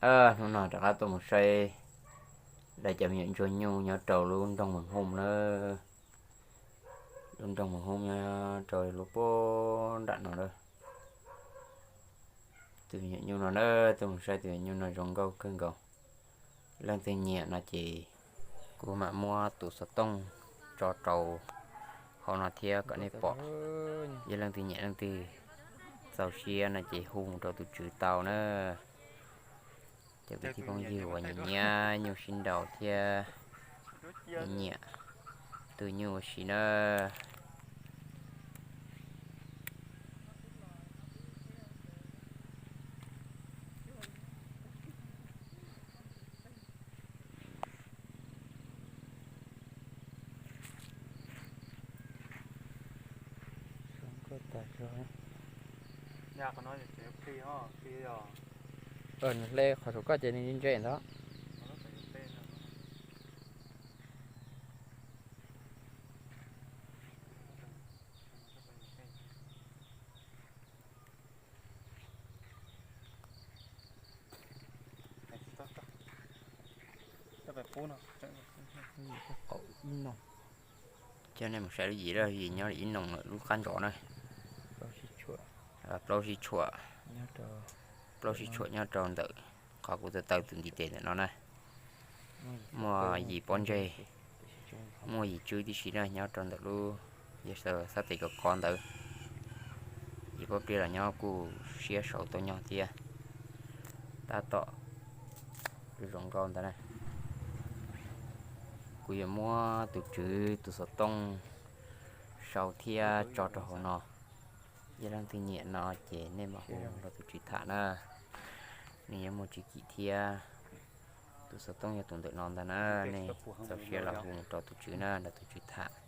Hnub no rov qab tuaj mus saib daim cov me nyuam ntsuag nyuj nyob rau lub nroog Mees Hooj na. Lub nroog Mees Hooj nyob rau lub puag nram no na. Tus me nyuam nyuj no na, tuaj mus saib tus me nyuam nyuj no zoo nkauj kawg nkaus. Leej twg nyiam no ces kuv mam muab tus xov tooj tso rau hauv no thiab kom nej pom. Yog leej twg nyiam leej twg txaus siab no ces hu mus rau tus tswv tau na. Cov kwv tij phooj ywg uas nyiam nyiam nyuj sib nraus thiab nyiam tus nyuj ua si na. Hle qhov saum koj ces nws ntse ntag. Coj nej mus saib lub yim, lub yim nyob ib noo lawm lub qab ntsov na. Plaub sib tshuam, plaub sib tshuam nyob rau ntawm qhov kuv taw taw tus ntiv tes ntawm no na. Muaj yim pob ntseg, muaj yim tswb tib si na nyob rau ntawm lub, yog xab tes kov kov ntawd. Yim pob pliaj los nyob kuj siab sau tau nyob thiab. Tab tom zoo nkauj ntawd na. Kuv yuav muab tus tswv tus xov tooj sau thiab tso rau hauv no. Yog leej twg nyiam no ces nej mam hu rau tus tswv tham na. Nws yuav muaj tswv kim thiab. Tus xov tooj yog tus ntawm no ntag na, nej txaus siab los hu rau tus tswv na, nrog tus tswv tham.